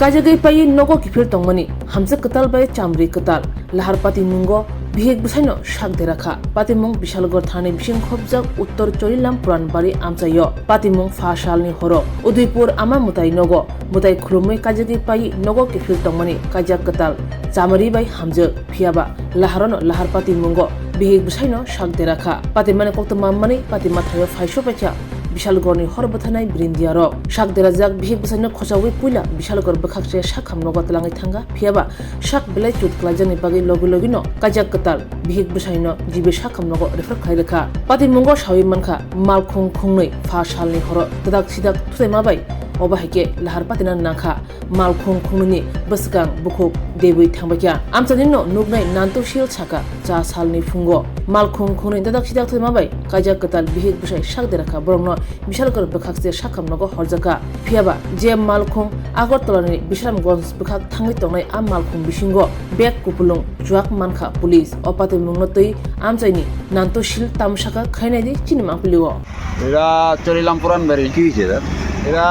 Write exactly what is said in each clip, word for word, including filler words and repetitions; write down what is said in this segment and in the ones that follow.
Kaijagwi paiwi nogo kiphil tongmani, hamjwk kwtal bai chamri kwtal. Lahar patimungo bihik bwsaino sak dera kha. Patimung Bishalgarh thanani bising khopjak Uttor Chorilam Puranbari amchaio. Patimung pha salni horo Udaipur Ama Mwtai nogo mwtai khulumwi kaijagwi paiwi nogo kiphil tongmani kaijak kwtal chamari bai hamjwk. Phiyaba laharono lahar patimungo bihik bwsaino sak dera kha. Patimani koktwma manwi patima thaio phai sokbaikha Bishalgarhni hor bwtharnai brindiarok. Sak derajak bihik bwsaino khochaui puila Bishalgarh bwkhakse sakham nogo twlangwi thangkha, phiyaba sak belai chut kwlaijakni bagwi logi logino kaijak kwtal bihik bwsaino G B sakham nogo refer khlai rwkha. Patimungo saui mankha malkhung khungnwi pha salni horo twdak sidak thutaima bai obo hai khe lahar patina nangkha. Malkhung khungnwini bwswkang bukhuk debwi thangbaikha. Amchaini no nuknai Nanto Sil sakha, cha salni phungo malkhung khungnwi dadak sidak thwima bai kaijak kwtal bihik bwsai sak dera kha, borokno Bishalgarh bwkhakse sakham nogo horjakha. Phiyaba je malkhung Agartala ni Bisramganj bwkhak thangwi tongnai a malkhung bisingo bag kupulung chuak mankha police. O patimungno twi amchaini Nanto Sil tamo sakha khainai di chini mangpili o. এরা চরিলাম পুরান বাড়ি। কি হয়েছে এরা? এরা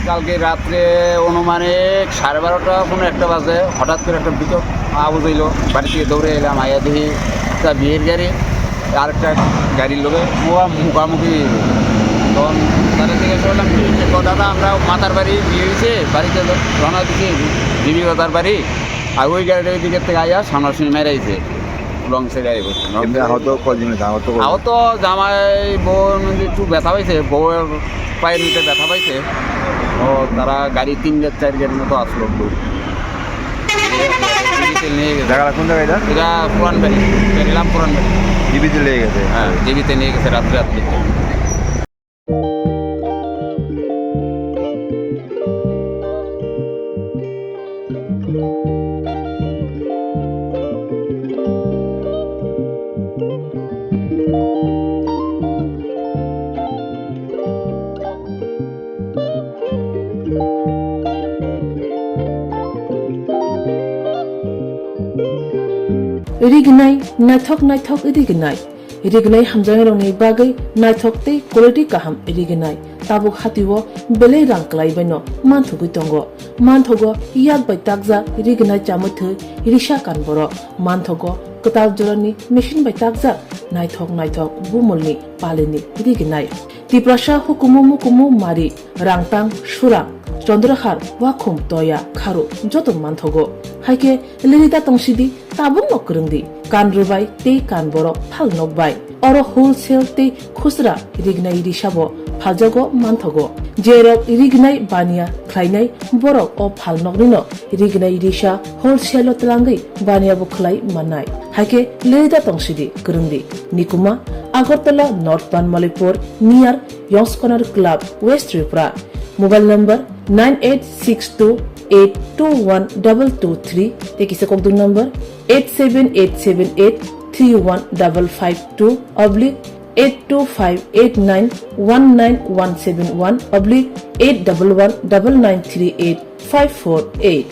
কালকে রাত্রে আনুমানিক সাড়ে বারোটা, পৌনে একটা বাজে, হঠাৎ করে একটা বিকট আওয়াজ হইলো। বাড়ি থেকে দৌড়ে এলাম, আইয়া দেখি একটা বিয়ের গাড়ি আর একটা গাড়ির লোকে মুখা-, মুখামুখি হইলো। তখন তাদের জিজ্ঞাসা করলাম, "কি হয়েছে?" কয়, "দাদা, আমরা মাতার বাড়ি বিয়ে হয়েছে, বাড়িতে রওনা দিছে, বিবি দাদার বাড়ি।" আর ওই গাড়িটা ওই দিকের থেকে আইয়া সামনাসামনি মেরাইছে। লং সাইডে আইব। এমনি আহত কয়জন হয়েছে? আহত কয়জন? আহত জামাই বউ একটু ব্যথা পাইছে, বউ পায়ের নিচে ব্যথা পাইছে। ও, তারা গাড়ি তিন গাড়ি, চার গাড়ির মতো আসলো। ডিবিতে নিয়ে গেছে। জায়গাটা কোন জায়গা এটা? এটা পুরান বাড়ি, বেরিলাম পুরান বাড়ি। ডিবিতে নিয়ে গেছে? হ্যাঁ, ডিবিতে নিয়ে গেছে রাত্রে রাত্রে। Rignai, naithok naithok rignai. Rignai hamjaknairokni bagwi naithok tei quality kaham rignai. Tabuk hatio belai rang kwlaibaino manthogwi tongo. Manthogo yak bai takjak rignai chamwi thwi risa kan borok. Manthogo kwtal jorani machine bai takjak naithok naithok bumulni palini rignai. Tiprasa hukumu mukumu mari, rangtang, surang, chondrahar, wakhum, toya, kharu joto manthogo. Haikhe lerida tongsidi, tabukno kwrwngdi. Kan rwbai tei kan borok phalnok bai. Oro wholesale tei khusra rignai risabo phaljago manthogo. Jerok rignai baniya khlainai borok o phalnoknino rignai risa wholesale-o twlangwi baniyabo khlai mannai. Haikhe lerida tongsidi, kwrwngdi. Nikuma, Agartala North Banmalipur, near Yongskonar Club, West Tripura. Mobile number nine eight six two eight two one double two three, tei kisa kokdwng number eight seven eight seven eight three one double five two oblique eight two five eight nine one nine one seven one oblique eight double one double nine three eight five four eight.